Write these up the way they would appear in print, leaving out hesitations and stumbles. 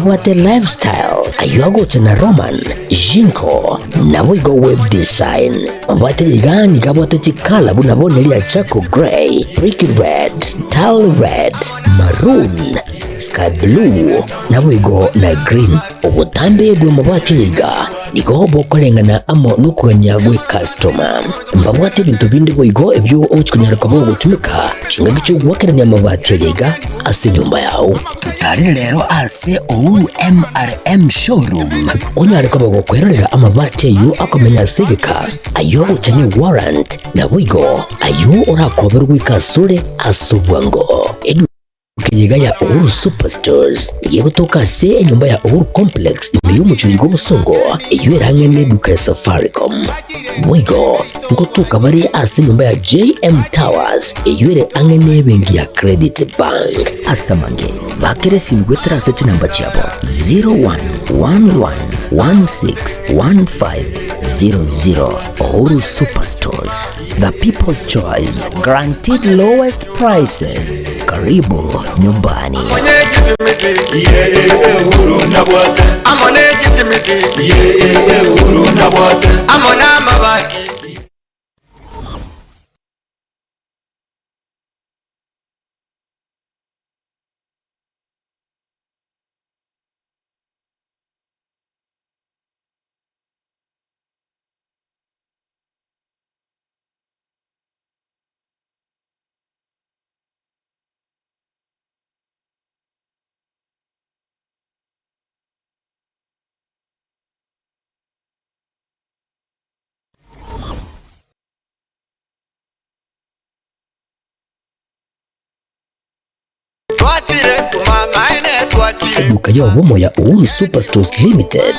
Mbabwate Lifestyle, ayio agocha na Roman, Jinko, naboigo Web Design. Mbabwate iga nigo abwate chikala buna bono eria Charcoal Grey, Brick Red, Tile Red, Maroon, Sky Blue, naboigo na Green. Obotambe bw'amabati iga nigo bokoreng'ana amo nokogania gw'ekastoma. Mbabwate ebinto binde boigo ebio ogochia konyara koba ogotumeka chingaki chi'ogoakerania amabati aya iga ase enyomba yao. Totarere rero ase Uhuru MRM Showroom onyare koba gokwerorera amabati ayio akomenya ase egeka, ayio agocha ne warrant, naboigo ayio orakoberwe goika asore ase obwango. Enyega ya Uhuru Superstores nigo egotoka ase enyomba ya Uhuru Complex ime y'omochie oiga obosongo eyio ere ang'e n'eduka ya Safaricom. Boigo ngotoka bare ase enyomba ya JM Towers eyio ere ang'e n'ebenki ya Credit Bank. Ase amange, bakera esimi goetera ase chinamba chiabo 0111161500. Uhuru Superstores, the people's choice, guaranteed lowest prices. Karibu nyumbani. Eduka y'obomo ya Uhuru Superstores Limited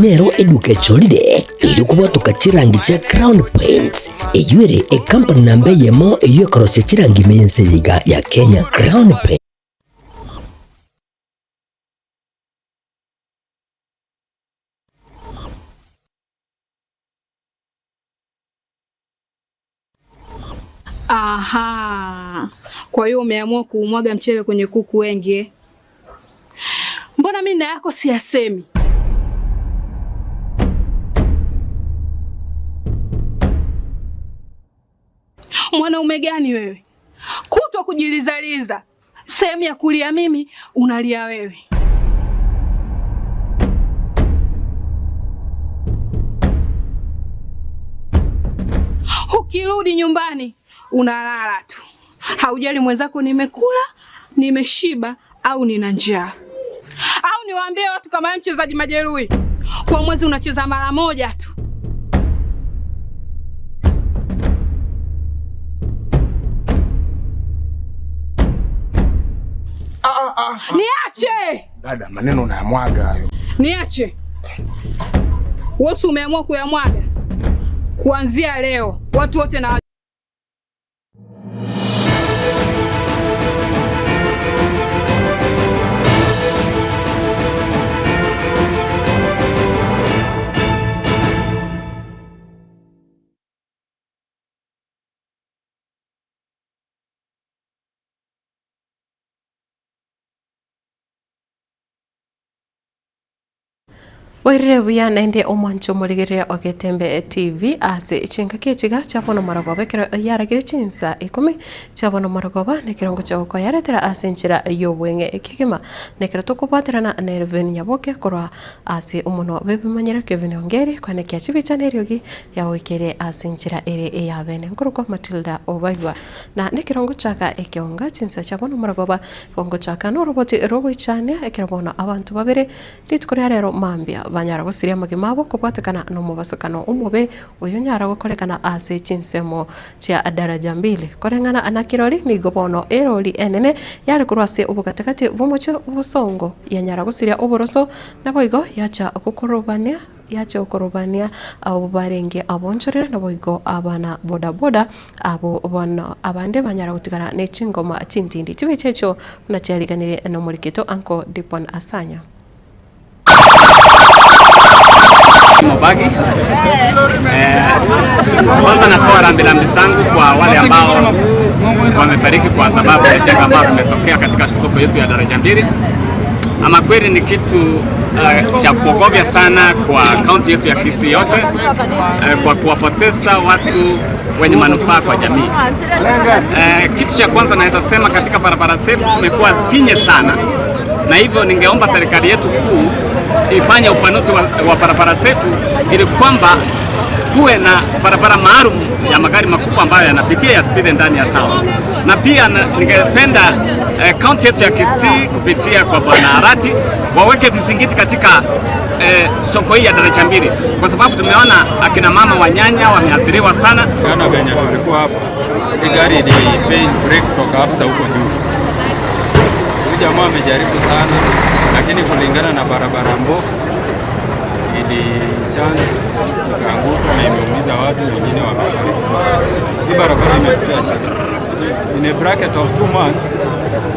nero eduka echorire erio kobwatoka chirangi chia Crown Paints eyio ere ekampani namba eyemo eyio ekorosia chirangi ime y'ense eye iga ya Kenya. Crown Paints. Aha. Kwa hiyo umeamua kuumwaga mchele kwenye kuku wengi eh? Mbona mimi na yako siyasemi? Mwanaume gani wewe? Kutwa kujilizaliza, sehemu ya kulia mimi unalia wewe. Ukirudi nyumbani unalala tu, haujali mwenzako nimekula, nimeshiba au nina njaa. Au niwaambie watu kama wewe mchezaji majeruhi, kwa mwezi unacheza mara moja tu. Niache! Dada, maneno unayamwaga hayo. Niache. Wewe si umeamua kuyamwaga? Kuanzia leo watu wote na Oirire buya naende omwanche omorigereria o Getembe TV ase chingaki echi iga chia bono morogoba ekero yaragire chinsa ikomi chia bono morogoba nekerongo chia gokoyaretera ase enchera y'obweng'e kegima nekero tokobwaterana na Elvin Nyaboke korwa ase omonwa bw'ebimanyero Kevin Ongeri koenekia chibicha na eriogi yagoikere ase enchera ere eyabene nkorokwa Matilda Obaigwa Na nekero ngochaka ekeonga chinsa chia bono morogoba, igo ngochaka noroboti rogoichania, ekero bono abanto babere rituko ria rero mambia banyara gosiria amagima abo kobwatekana nomobasokano omobe oyonyara gokorekana ase chinsemo chia daraja mbili. Koreng'ana na kirori nigo bono erori enene yare korwa ase obogatigati bw'omochie obosongo yanyara gosiria oboroso, naboigo yacha gokorobania. Yacha okorobania abwo barenge abonchorere, naboigo abana bodaboda abwo bono abande banyara gotigara ne chingoma chintindi. Chibicha echio buna chiariganire nomoriketo Uncle Dipon Asanya. Mobagi. Eh, kwanza natoa rambirambi zangu kwa wale ambao wamefariki kwa sababu ya janga ambalo limetokea katika soko yetu ya daraja mbili. Ama kweli ni kitu cha kuogofya sana kwa kaunti yetu ya Kisii yote, kwa kuwapoteza watu wenye manufaa kwa jamii. Kitu cha kwanza naweza sema katika barabara zetu zimekuwa finye sana, na hivyo ningeomba serikali yetu kuu ifanye upanuzi wa barabara zetu ili kwamba kuwe na barabara maalum ya magari makubwa ambayo yanapitia yasipite ndani ya town. Na pia ningependa kaunti yetu ya Kisii kupitia kwa Bwana Arati waweke vizingiti katika soko hii ya daraja mbili, kwa sababu tumeona akina mama wa nyanya wameathiriwa sana. Jana venye tulikuwa hapa, hii gari ili fail brake kutoka hapa huko juu. Huyu jamaa amejaribu sana, lakini kulingana na barabara mbovu ili chance ikaanguka na imeumiza watu wengine wamefariki. Hii barabara imetupea shida. In a bracket of 2 months,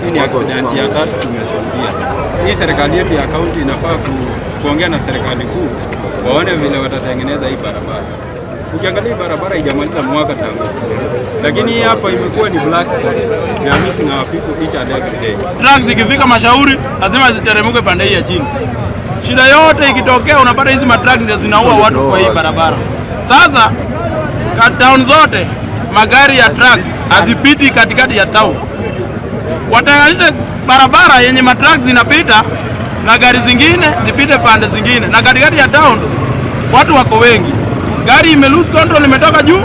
hii ni accident ya tatu tumeshuhudia. Hii serikali yetu ya kaunti inafaa kuongea na serikali kuu waone vile watatengeneza hii barabara. Ukiangalia hii barabara haijamaliza mwaka tangu, lakini hii hapa imekuwa ni black spot. We are missing our people each and every day. Trucks zikifika mashauri lazima ziteremke pande hii ya chini. Shida yote ikitokea unapata hizi matruck ndio zinaua watu kwa hii barabara. Sasa ka town zote magari ya trucks hazipiti katikati ya town. Watenganishe barabara yenye matrucks zinapita na gari zingine zipite pande zingine, na katikati ya town watu wako wengi. Gari ime lose control, imetoka juu,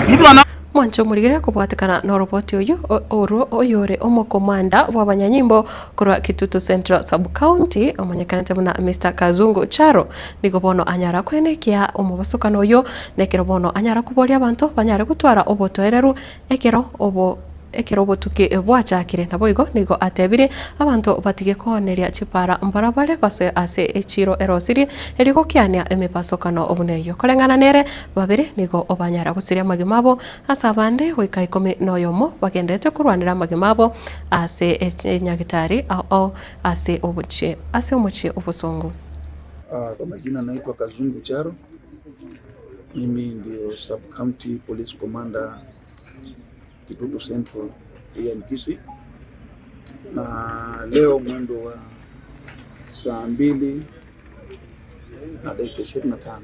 mtu ana Mwancho omorigere kobwatekana noroboti oyo orwo oyore omokomanda bw'abanyanyimbo korwa Kitutu Central Sub-County omonyekanete buna Mr Kazungu Charo nigo bono anyara koenekia omobasokano oyo nekero bono anyara koboria abanto banyare gotwara obotoereru ekero obo ekero obotuki bwachakire naboigo nigo atebire abanto batige kooneria chipara mbarabare basoe ase echiro erosirie erigokiania emebasokano obuna eywo koreng'ana nere babere nigo obanyara gosiria amagima abo ase abande goika ikomi na oyomo bagendete korwanera amagima abo ase enyagitari ao ase obochie ase omochie obosongo. Kwa majina naitwa Kazungu Charo. Mimi ndio Sub County Police Commander Kitutu Central here in Kisii, na leo mwendo wa saa 2:25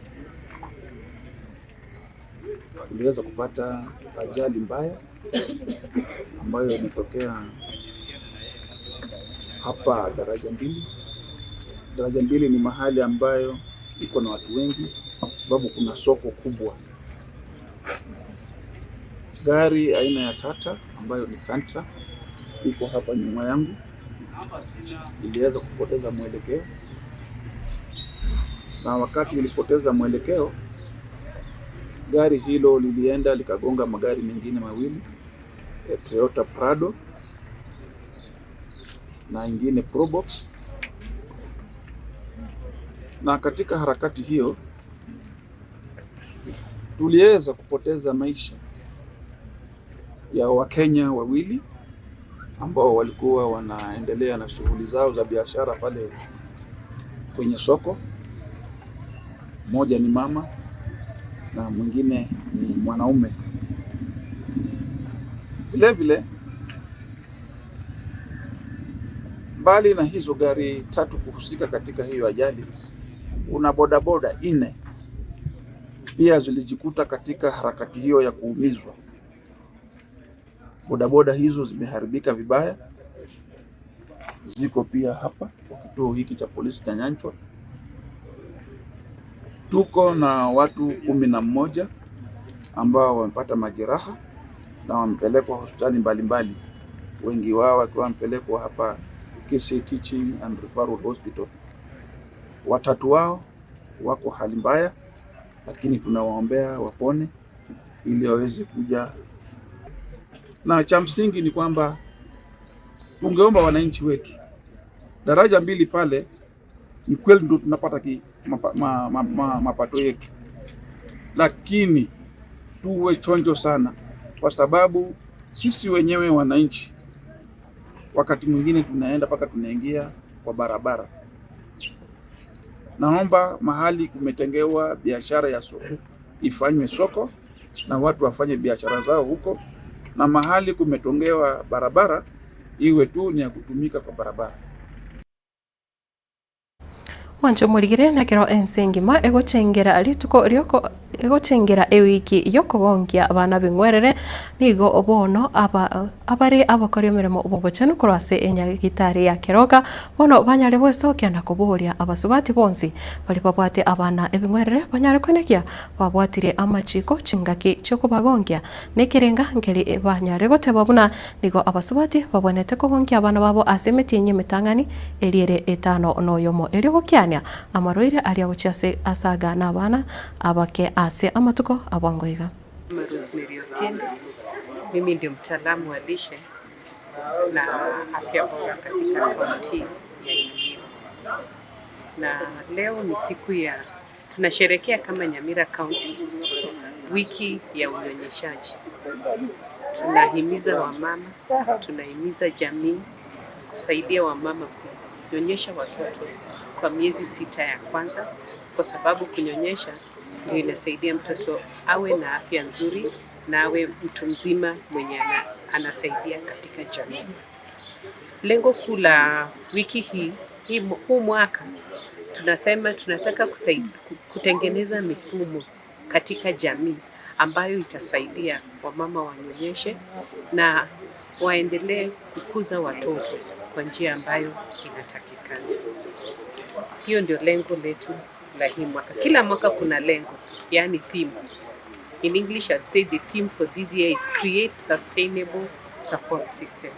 tuliweza kupata ajali mbaya ambayo imetokea hapa daraja mbili. Daraja mbili ni mahali ambayo iko na watu wengi sababu kuna soko kubwa. Gari aina ya Tata ambayo ni Canter iko hapa nyuma yangu iliweza kupoteza mwelekeo, na wakati ilipoteza mwelekeo gari hilo lilienda likagonga magari mengine mawili, Toyota Prado na ingine Probox, na katika harakati hiyo tuliweza kupoteza maisha ya Wakenya wawili ambao walikuwa wanaendelea na shughuli zao za biashara pale kwenye soko. Mmoja ni mama na mwingine ni mwanaume. Vile vile, mbali na hizo gari tatu kuhusika katika hiyo ajali, kuna bodaboda 4 pia zilijikuta katika harakati hiyo ya kuumizwa. Bodaboda hizo zimeharibika vibaya, ziko pia hapa kwa kituo hiki cha polisi cha Nyanchwa. Tuko na watu 11 ambao wamepata majeraha na wamepelekwa hospitali mbalimbali, wengi wao wakiwa wamepelekwa hapa Kisii Teaching and Referral Hospital. Watatu wao wako hali mbaya, lakini tunawaombea wapone ili waweze kuja. Na cha msingi ni kwamba tungeomba wananchi wetu, daraja mbili pale ni kweli ndio tunapata mapato yetu, lakini tuwe chonjo sana, kwa sababu sisi wenyewe wananchi wakati mwingine tunaenda mpaka tunaingia kwa barabara. Naomba mahali kumetengewa biashara ya soko ifanywe soko na watu wafanye biashara zao huko, na mahali kumetongewa barabara iwe tu ni ya kutumika kwa barabara. Mwanche omorigere nekero ense engima egochengera rituko rioko egochengera ewiki yokogonkia abana b'eng'werere, nigo bono aba abare abakori emeremo b'obochenu korwa ase enyagitari ya Keroka bono banyare gwesokia na koboria abasubati bonsi baria babwate abana ebing'werere banyare koenekia babwatire amachiko chingaki chiokobagonkia nekerenga nkeri banyare goteba buna Nigo abasubati babwenerete kogonkia abana babo ase emetienyi emetang'ani eria ere etano noyomo, erio gokiania amarwaire aria gochia ase asaga na abana abake ase amatuko a bwango iga. Rosemary Otiende, mimi ndio mtaalamu wa lishe na afya bora katika kaunti ya Nyamira. Na leo ni siku ya tunasherekea kama Nyamira County wiki ya unyonyeshaji. Tunahimiza wamama, tunahimiza jamii kusaidia wamama kunyonyesha watoto kwa miezi sita ya kwanza, kwa sababu kunyonyesha ndio inasaidia mtoto awe na afya nzuri na awe mtu mzima mwenye ana, anasaidia katika jamii. Lengo kuu la wiki hii, hii huu mwaka tunasema tunataka kusaidia, kutengeneza mifumo katika jamii ambayo itasaidia wamama wanyonyeshe na waendelee kukuza watoto kwa njia ambayo inatakikana. Hiyo ndio lengo letu la hii mwaka. Kila mwaka kuna lengo, yani theme. In English I'd say the theme for this year is create sustainable support system.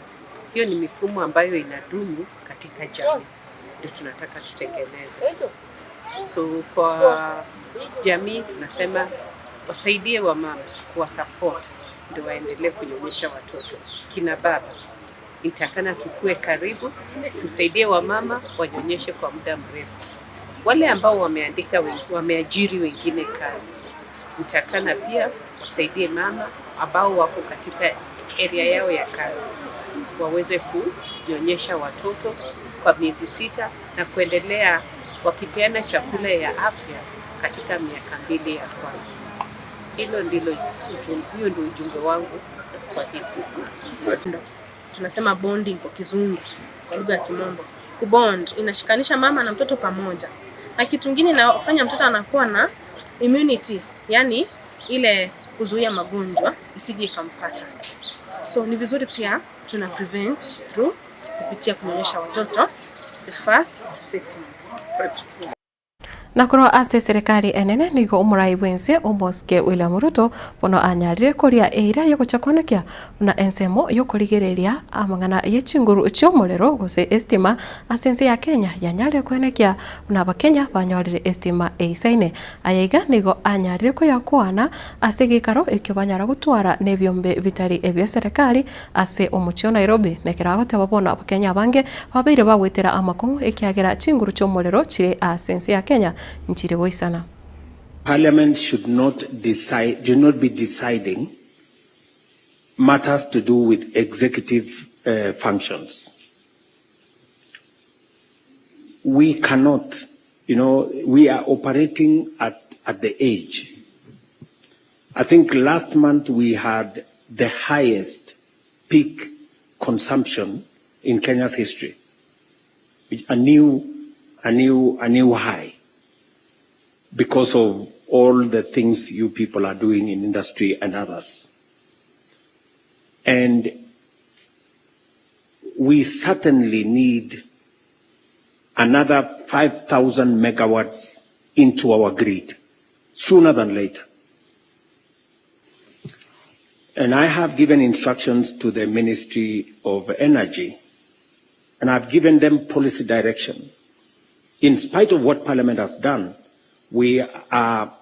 Hiyo ni mifumo ambayo inadumu katika jamii, ndio tunataka tutengeneze. So kwa jamii tunasema wasaidie wamama kuwa support ndio waendelee kunyonyesha watoto. Kina baba itakana tukue karibu, tusaidie wamama wanyonyeshe kwa muda mrefu. Wale ambao wameandika wameajiri wengine kazi, mtakana pia wasaidie mama ambao wako katika area yao ya kazi waweze kunyonyesha watoto kwa miezi sita na kuendelea wakipeana chakula ya afya katika miaka mbili ya kwanza. Hilo ndilo hiyo ndio ujumbe wangu kwa hii siku. Tunasema bonding kwa kizungu, kwa lugha ya kimombo. Kubond inashikanisha mama na mtoto pamoja, na kitu kingine inafanya mtoto anakuwa na immunity, yani ile kuzuia magonjwa isije ikampata. So ni vizuri pia tuna prevent through kupitia kunyonyesha watoto the first six months. Na korwa ase eserekari enene nigo omorai bw'ense omosike William Ruto bono anyarire koria eira y'ogocha konekia buna ensemo y'okorigereria amang'ana ye chinguru chi'omorero gose estima ase ense ya Kenya yanyarire koenekia buna abakenya banyorire estima eisaine. Aya iga nigo anyarire koyakwana ase egeikaro ekio banyara gotwara nebiombe bitari ebieserekari ase omochie o Nairobi nekero agoteba bono abakenya abange babeire bagwetera amakong'u ekiagera chinguru chi'omorero chire ase ense ya Kenya nchire goisana. Parliament should not decide, should not be deciding matters to do with executive uh, functions. We cannot, you know, we are operating at, at the age. I think last month we had the highest peak consumption in Kenya's history, a new, a new, a new high because of all the things you people are doing in industry and others. And we certainly need another 5,000 megawatts into our grid sooner than later. And I have given instructions to the Ministry of Energy, and I've given them policy direction. In spite of what Parliament has done, we, are,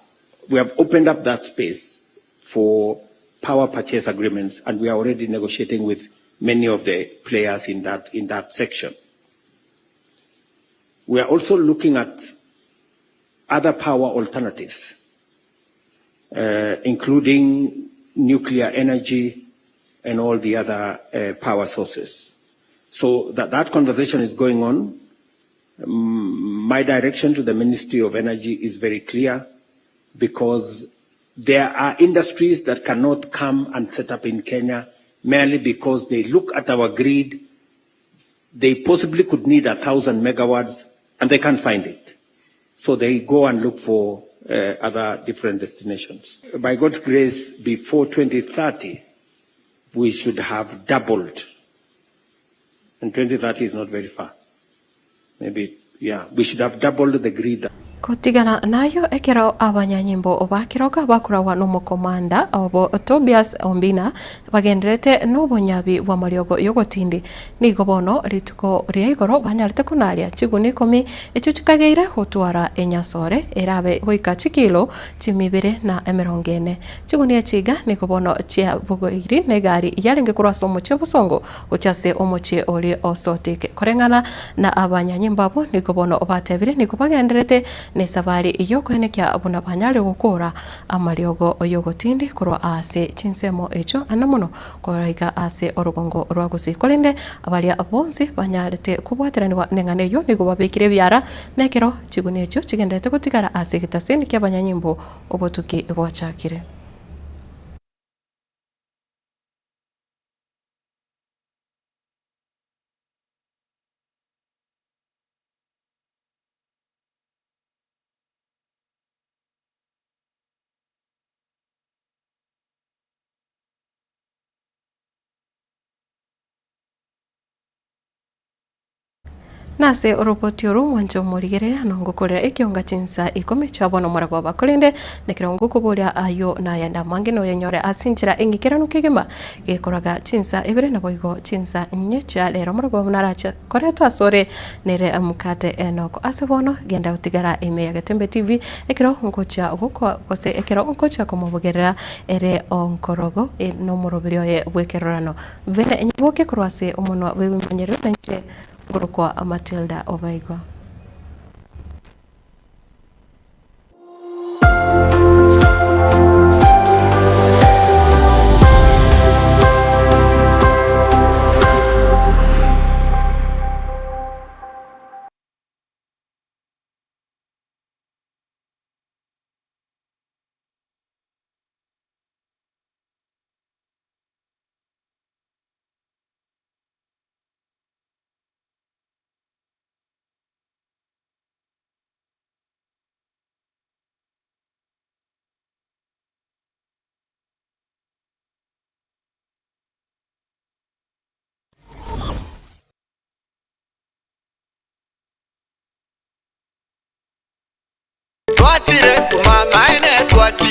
we have opened up that space for power purchase agreements, and we are already negotiating with many of the players in that, in that section. We are also looking at other power alternatives, uh, including nuclear energy and all the other uh, power sources. So that, that conversation is going on. Um, my direction to the Ministry of Energy is very clear because there are industries that cannot come and set up in Kenya merely because they look at our grid. They possibly could need a thousand megawatts and they can't find it. So they go and look for other different destinations. By God's grace, before 2030, we should have doubled. And 2030 is not very far. Maybe, yeah, we should have doubled the grid. Gotigana nayio ekero abanyanyimbo ba keroka bakoragwa nomokomanda obo Tobias Ombina bagendererete nobonyabi bw'amariogo y'ogotindi. Nigo bono rituko ria igoro banyarete konaria chiguni ikomi echio chikageire gotwara enyasore erabe goika chikilo chimibere na emerongo ene. Chiguni echi iga nigo bono chiabogoiri negari yarenge korwa ase omochie o Bosongo gochia ase omochie oria o Sotik. Koreng'ana na abanyanyimbo abwo nigo bono batebire nigo bagendererete nesabari y'okoenekia buna banyare gokora amariogo y'ogotindi korwa ase chinsemo echio ane mono koraika ase orogongo rwa Gusii. Korende baria bonsi banyarete kobwateranigwa neng'ana eyio nigo babekire ebiara, na ekero chigunia echio chigendererete gotigara ase egetaseni ki'abanyanyimbo obotuki bwachakire. Nase oroboti oru mwanche omorigereria na ngokorera ekionga chinsa ikomi chia bono moragoba, korende nekero ngokoboria ayio nayende amange noyenyore ase enchera eng'ikeranu kegima, gekoraga chinsa ibere naboigo chinsa inye chia rero moragoba narache koretwa asore nere mokate Enoko. Ase bono genda gotigara ime ya Getembe TV ekero ngochia gokwa gose ekero ngochia komobogerera ere onkorogo nomoroberi oye bw'ekerorano. Bene nyaboke korwa ase omonwa bw'ebimanyerero na inche nkorokwa Matilda Obaigwa.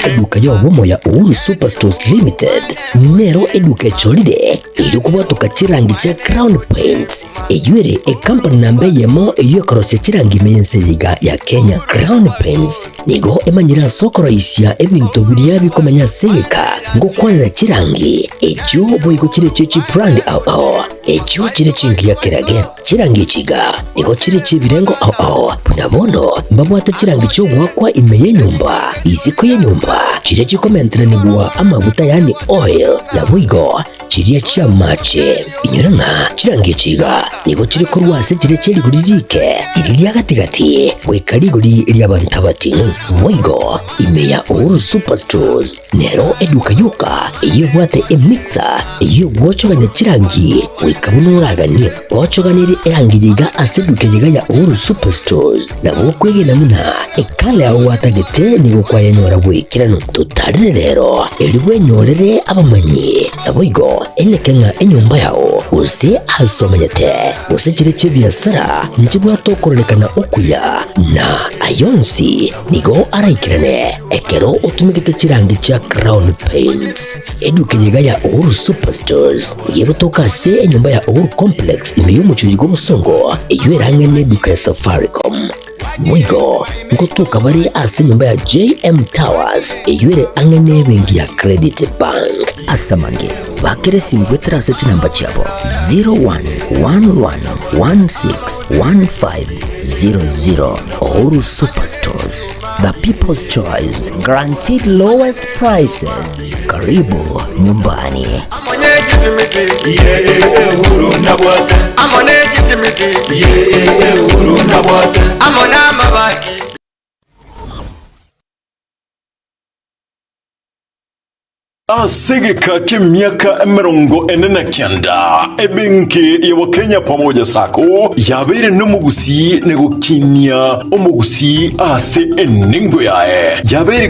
Eduka y'obomo ya Uhuru Superstores Limited nero eduka echorire erio kobwatoka chirangi chia Crown Paints eyio ere ekampani namba eyemo eyio ekorosia chirangi ime y'ense eye iga ya Kenya. Crown Paints nigo emanyire ase okoroisia ebinto biria bikomenya ase egeka ngokwanera chirangi echio boigo chire chie chibrand ao ao echio chire chingiya kerage. Chirangi echi iga nigo chire chi'ebirengo ao ao, buna bono mbabwate chirangi chi'ogoakwa ime y'enyomba, isiko y'enyomba, chiria chikomenteranigwa amaguta yaani oil, naboigo chiria chi'amache. Inyora ng'a chirangi echi iga nigo chire korwa ase chiria chie rigori riike, riria ria gati-gati, goika rigori ri'abanto abating'u. Boigo ime ya Uhuru Superstores Nero eduka yoka eyio ebwate emixer eyio egwochogania chirangi goika buna oraganie. Ochoganirie erangi yiga ase eduka yiga ya Uhuru Superstores nabo okwegena buna ekala yao gwatagete nigo kwayenyora goikeranu. Totarire rero erio bwenyorere abamanyi naboigo eneke ng'a enyomba yao gose ase omanyete gose chire chi'ebiasara nchibwate okororekana okuya na ayonsi Nigo araikerane ekero otumegete chirangi chia Crown Paints. Eduka eye iga ya Uhuru Superstores nigo egotoka ase enyomba ya Uhuru Complex ime y'omochie oyiga obosongo eyio erang'ane eduka ya Safaricom. Boigo ngotoka bare ase enyomba ya JM Towers eyio ere ang'e n'ebenki ya Credit Bank. Ase amange, bakera esimi goetera ase chinamba chiabo 0111161500. Uhuru Superstores, the people's choice, guaranteed lowest prices. Karibu nyumbani. Ase egeka ki'emiaka emerongo ene na kianda, ebenki ya Wakenya Pamoja Sacco yabeire nomogusii na gokinia omogusii ase enengo yaye. Yabeire.